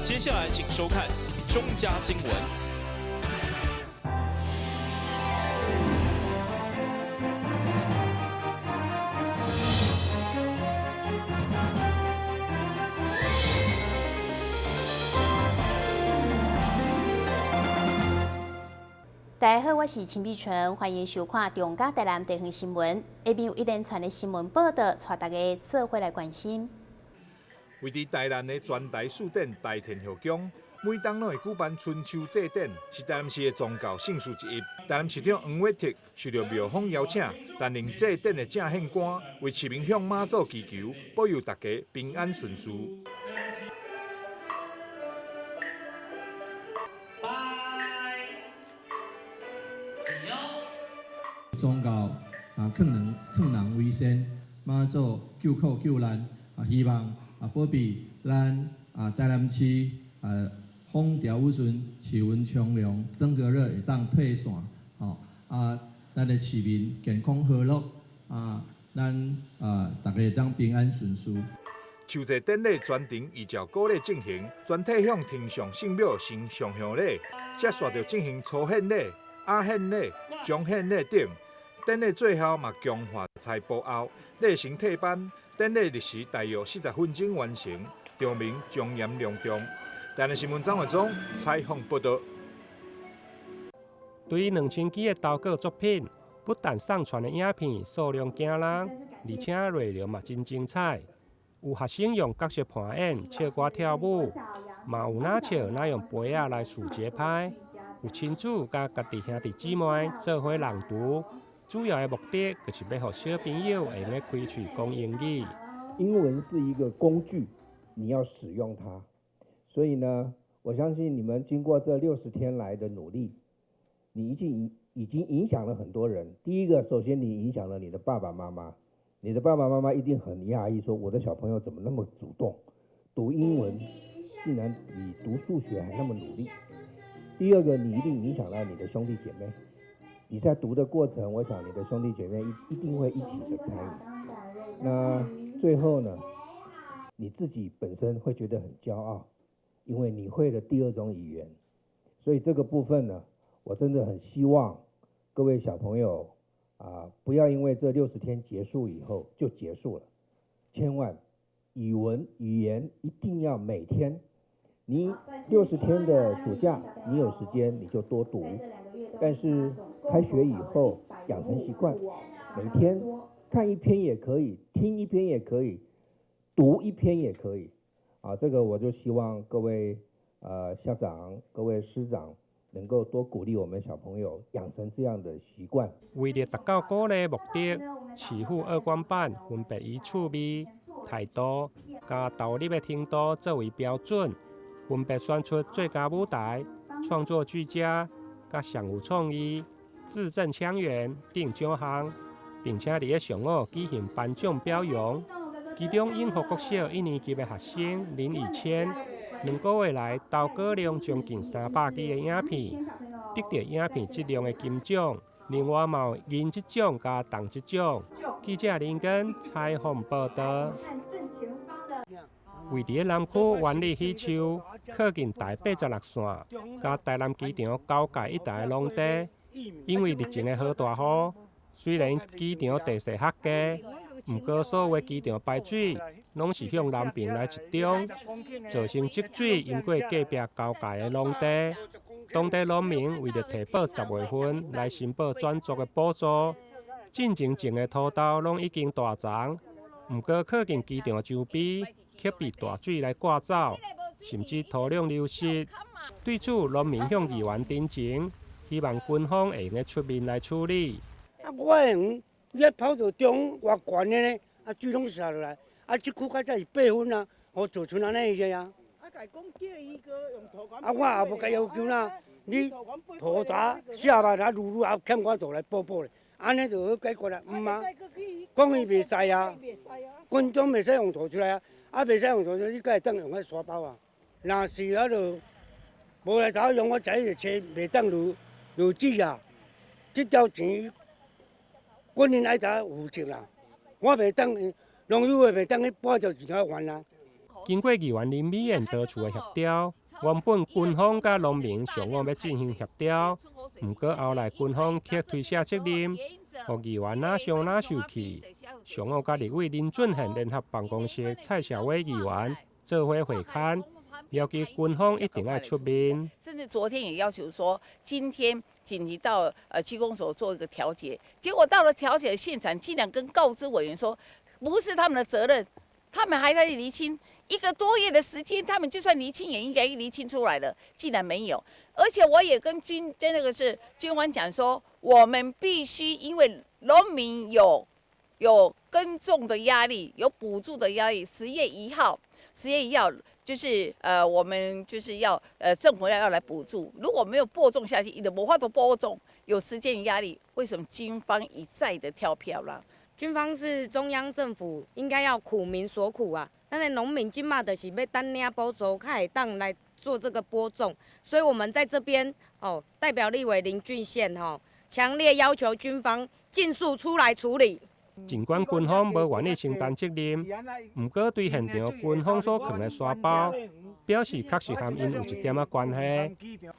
接下來請收看中嘉新聞。大家好，我是陳美純，歡迎收看中嘉台南地方新聞。下面有一連串的新聞報道，帶大家做伙來關心。位佇台南的全台四典大天后宮，每冬攏會舉辦春秋祭典，是台南市的宗教盛事之一。台南市長黃偉哲受著廟方邀請，擔任祭典的正獻官，為市民向媽祖祈求，保佑大家平安順遂。宗教啊，勸人勸人為善，媽祖救苦救難啊，希望啊保庇咱啊台南市啊風調雨順，氣溫清涼，登革熱會當退散，吼啊，咱的市民健康和樂啊，咱啊大家會當平安順遂。秋祭典禮全程依照古禮進行，全體向天上聖廟行上香禮，接續就進行初獻禮、阿獻禮、終獻禮等。典禮最後嘛強化裁布後，禮成退班。典禮歷時大約40分鐘完成，場面莊嚴隆重。台南新聞張偉忠採訪報道。對於2000支的投稿作品，不但上傳的影片數量驚人，而且內容嘛真精彩。有學生用角色扮演、唱歌跳舞，嘛有哪笑哪用杯仔來數節拍。有親子佮家己兄弟姊妹做伙朗讀。主要的目的就是欲予小朋友會用開喙講英語。英文是一個工具，你要使用它。所以呢，我相信你們經過這60天來的努力，你已經影響了很多人。第一個，首先你影響了你的爸爸媽媽，你的爸爸媽媽一定很訝異，說我的小朋友怎麼那麼主動，讀英文竟然比讀數學還那麼努力。第二個，你一定影響了你的兄弟姐妹。你在讀的過程，我想你的兄弟姐妹一定會一起的參與。那最後呢，你自己本身會覺得很驕傲，因為你會了第二種語言。所以這個部分呢，我真的很希望各位小朋友啊，不要因為這60天結束以後就結束了，千萬語文語言一定要每天。你六十天的暑假，你有時間你就多讀，但是開學以後養成習慣，每天看一篇也可以，聽一篇也可以，讀一篇也可以。啊，這個我就希望各位校長、各位師長能夠多鼓勵我們小朋友養成這樣的習慣。為了達到鼓勵目的，市府惡管辦分別以趣味、態度佮投入的程度作為標準，分別選出最佳舞台、創作俱佳、佮上有創意、字正腔圓等獎項，並且佇咧上午舉行頒獎表揚。其中，永福國小一年級的學生林以謙，2個月來投稿量將近300支的影片，得著影片質量的金獎。另外嘛有銀質獎佮銅質獎。記者林根採訪報道。位佇咧南區灣里喜樹，靠近台86線，佮台南機場交界一帶的農地，因為日前的豪大雨，雖然機場地勢較低，毋過所有的機場排水攏是向南邊來集中，造成積水淹過隔壁交界的農地。當地農民為著提報10月份來申報轉作的補助，進前種的土豆攏已經大叢，毋過靠近機場周邊，卻被大水來掛走，甚至土壤流失。對此，農民向議員陳情，希望軍方會用得出面來處理。啊，我的園，你跑到中偌懸的呢，啊，水攏瀉落來，啊，這區較早是8分啊，予做出按呢個啊。啊，我也無共要求啦，你土打下巴啊，滷滷啊，欠我土來補補咧，按呢就好解決啦，毋嗎？講伊袂使啊，軍中袂使用土出來啊，啊，袂使用土出來，你敢會當用彼沙包啊？若是啊，就無來頭用，我知就車袂當落落水啊。這條錢軍人愛當負責啦，我袂當農友的袂當去半條錢來還啊。經過議員林美燕多次的協調，原本軍方佮農民上午欲進行協調，毋過後來軍方卻推卸責任，予議員若傷若受氣。上午佮立委林俊憲聯合辦公室蔡小偉議員做伙會勘，要求軍方一定愛出面。甚至昨天也要求說，今天緊急到區公所做一個調解，結果到了調解現場，竟然跟告知委員說，不是他們的責任，他們還在釐清。一個多月的時間，他們就算釐清也應該釐清出來了，竟然沒有。而且我也跟軍跟那個是軍方講說，我們必須因為農民有耕種的壓力，有補助的壓力。10月1號，10月1號就是我們就是要政府要來補助，如果沒有播種下去，伊就無法度播種，有時間壓力。為什麼軍方一再的跳票啦？軍方是中央政府，應該要苦民所苦啊。咱的農民這馬就是欲等領補助，較會當來做這個播種，所以我們在這邊哦，代表立委林俊憲吼，強烈要求軍方盡速出來處理。儘管軍方無願意承擔責任，毋過對現場軍方所囥的沙包，表示確實和𪜶有一點仔關係，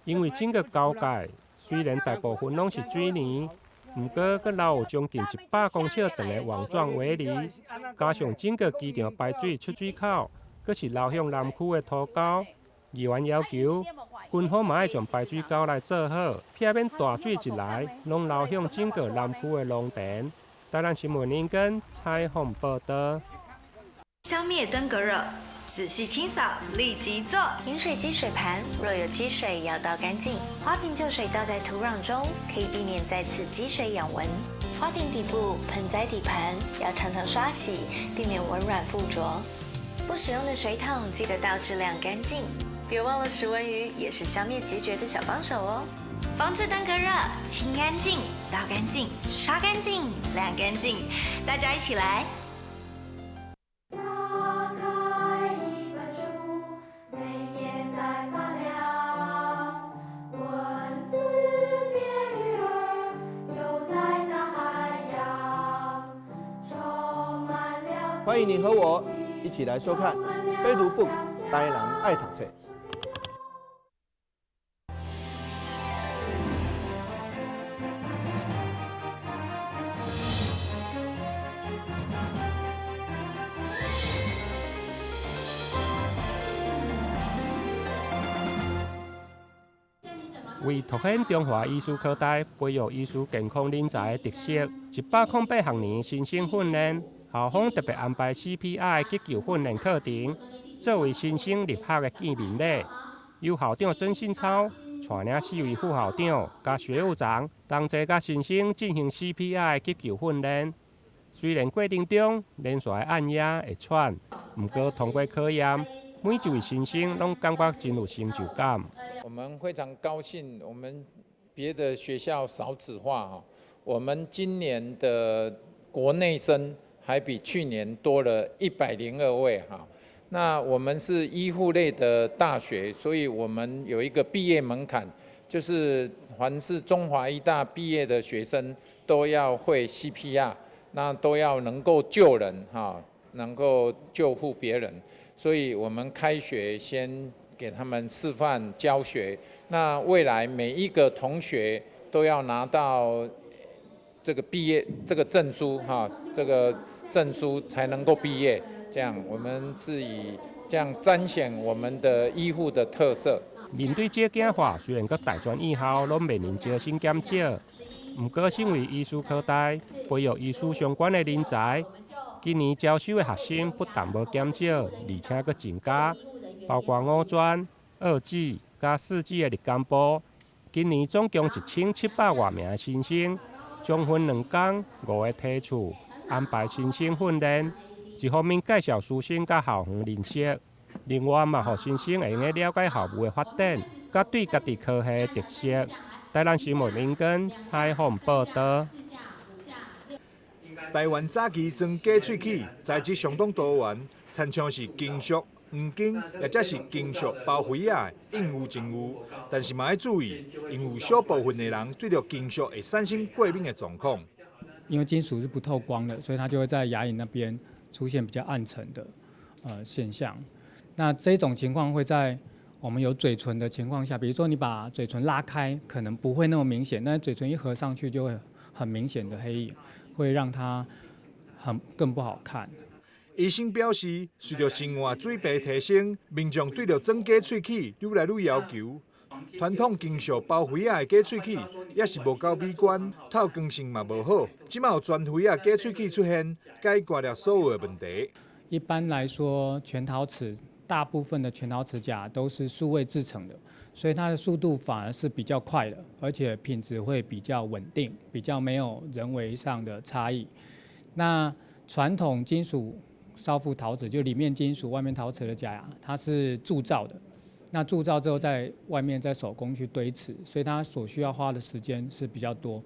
因為整個交界雖然大部分攏是水泥。毋過，閣留有將近100公尺長的網狀圍籬，加上整個機場排水出水口，閣是流向南區的塗溝。議員要求軍方嘛愛將排水溝來做好，避免大水一來，攏流向整個南區的農田。台南新聞林根採訪報導。消滅登革熱，仔細清掃，立即做。飲水機水盤若有積水，要倒乾淨。花瓶舊水倒在土壤中，可以避免再次積水養蚊。花瓶底部、盆栽底盤要常常刷洗，避免蚊卵附着。不使用的水桶記得倒置晾乾淨。別忘了食蚊魚也是消滅孑孓的小幫手哦。防治登革熱，清乾淨，倒乾淨，刷乾淨，晾乾淨，大家一起來。歡迎你和我一起來收看《非讀 book 台南愛讀冊》。為凸顯中華醫師科大培育醫師健康人才的特色，108學年新生訓練，校方特別安排 CPR 的急救訓練課程，作為新生入學的見面禮。由校長曾信超帶領四位副校長佮學務長同齊佮新生進行 CPR 的急救訓練。雖然過程中連續按壓會喘，毋過通過考驗，每一位新生攏感覺真有成就感。我們非常高興，我們別的學校少子化，我們今年的國內生還比去年多了102位哈。那我們是醫護類的大學，所以我們有一個畢業門檻，就是凡是中華醫大畢業的學生都要會 CPR，那都要能夠救人哈，能夠救護別人。所以我們開學先給他們示範教學，那未來每一個同學都要拿到這個畢業這個證書哈，這個證書才能夠畢業。這樣，我們是以這樣彰顯我們的醫護的特色。面對這件化，雖然閣大專院校攏面臨招生減少，毋過身為醫師科大培育醫師相關的人才，今年招收的學生不但無減少，而且閣增加，包括五專、二技佮四技的日間部。今年總共1700外名的新生，將分兩工5個梯次安排新生訓練。一方面介紹師生佮校園認識，另外嘛，予新生會用得了解校務的發展，佮對家己科系的特色。台南新聞林根採訪報導。台灣早期裝假喙齒，材質相當多元，親像是金屬、黃金，或者是金屬包圍仔，應有盡有。但是嘛愛注意，因有小部分的人對著金屬會產生過敏的狀況。因為金屬是不透光的，所以它就會在牙齦那邊出現比較暗沉的現象。那這種情況會在我們有嘴唇的情況下，比如說你把嘴唇拉開，可能不會那麼明顯，但嘴唇一合上去就會很明顯的黑影，會讓它很更不好看。醫生表示，隨著生活水平提升，民眾對著裝假喙齒愈來愈要求。傳統金屬包圍仔的假喙齒也是無夠美觀，透光性嘛無好。這馬有全圍仔假喙齒出現，解決了所有的問題。一般來說，全陶瓷大部分的全陶瓷假都是數位製成的，所以它的速度反而是比較快的，而且品質會比較穩定，比較沒有人為上的差異。那傳統金屬燒覆陶瓷，就裡面金屬外面陶瓷的假牙，它是鑄造的。那鑄造之後，在外面再手工去堆瓷，所以它所需要花的時間是比較多。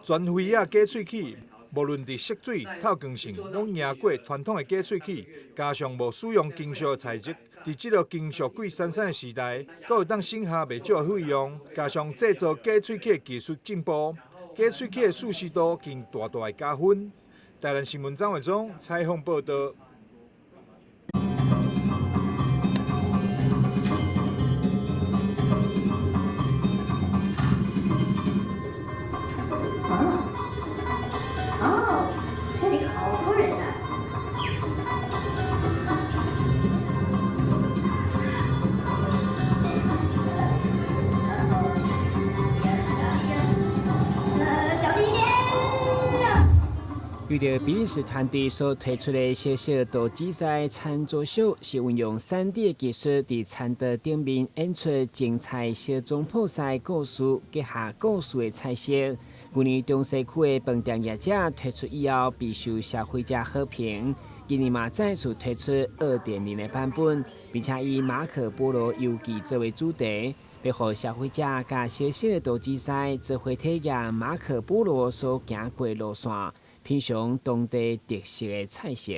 全圍仔假喙齒，無論佇色水、透光性，攏贏過傳統的假喙齒，加上無使用金屬的材質，佇這個金屬貴生產的時代，閣會當省下袂少的費用。加上製造假喙齒的技術進步，假喙齒的舒適度更大大的加分。台南新聞張偉忠採訪報道。为著比利时团队所推出的小小投资赛餐桌秀，是运用3D 的技术，佇餐桌顶面演出精彩小总铺赛故事，结合故事的彩色。去年中西区的饭店业者推出以后，备受消费者好评。今年嘛再次推出2.0的版本，并且以马可波罗游记作为主题，欲予消费者佮小小的投资赛做伙体验马可波罗所行过的路线。品尝当地特色的菜色。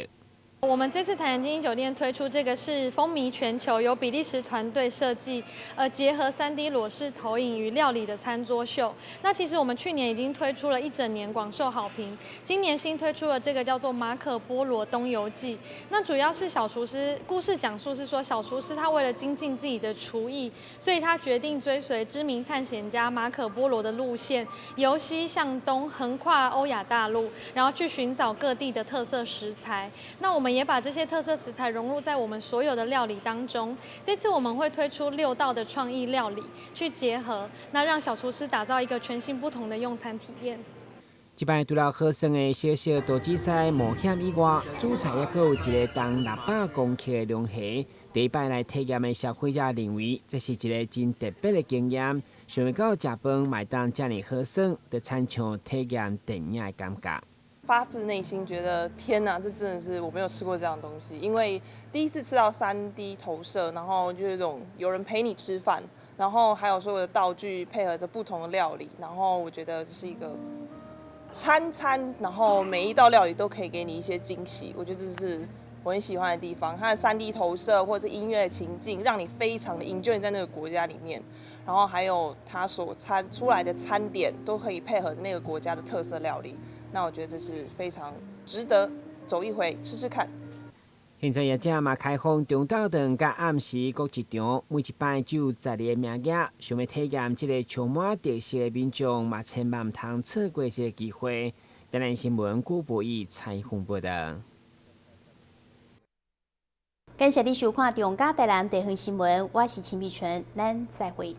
我們這次台南晶英酒店推出這個是風靡全球，由比利時團隊設計，結合3D 裸視投影與料理的餐桌秀。那其實我們去年已經推出了一整年，廣受好評。今年新推出了這個叫做《馬可波羅東遊記》，那主要是小廚師故事講述是說，小廚師他為了精進自己的廚藝，所以他決定追隨知名探險家馬可波羅的路線，由西向東橫跨歐亞大陸，然後去尋找各地的特色食材。那我們也把這些特色食材融入在我們所有的料理當中。這次我們會推出6道的創意料理去結合，那讓小廚師打造一個全新不同的用餐體驗。這擺除了好耍的小小投資賽冒險以外，主菜猶閣有一个重600公克的龍蝦。第一擺來體驗的消費者認為，這是一个真特別的經驗。想袂到食飯嘛會當遮爾好耍，就親像體驗電影的感覺。發自內心覺得天哪，這真的是我沒有吃過這樣的東西。因為第一次吃到3D 投射，然後就是這種有人陪你吃飯，然後還有所有的道具配合着不同的料理，然後我覺得這是一個餐餐，然後每一道料理都可以給你一些驚喜。我覺得這是我很喜歡的地方。它的3D 投射或者音樂情境，讓你非常的 enjoy 在那個國家裡面。然後還有它所餐出來的餐點都可以配合那個國家的特色料理。那我覺得這是非常值得走一回吃吃看。現在業者嘛開放中晝頓佮暗時各一場，每一擺只有12个名額。想欲體驗這个充滿特色的民眾嘛，千萬毋通錯過這个機會。台南新聞郭博義採訪報道。感謝你收看《中嘉台南地方新聞》，我是秦美純，咱再會。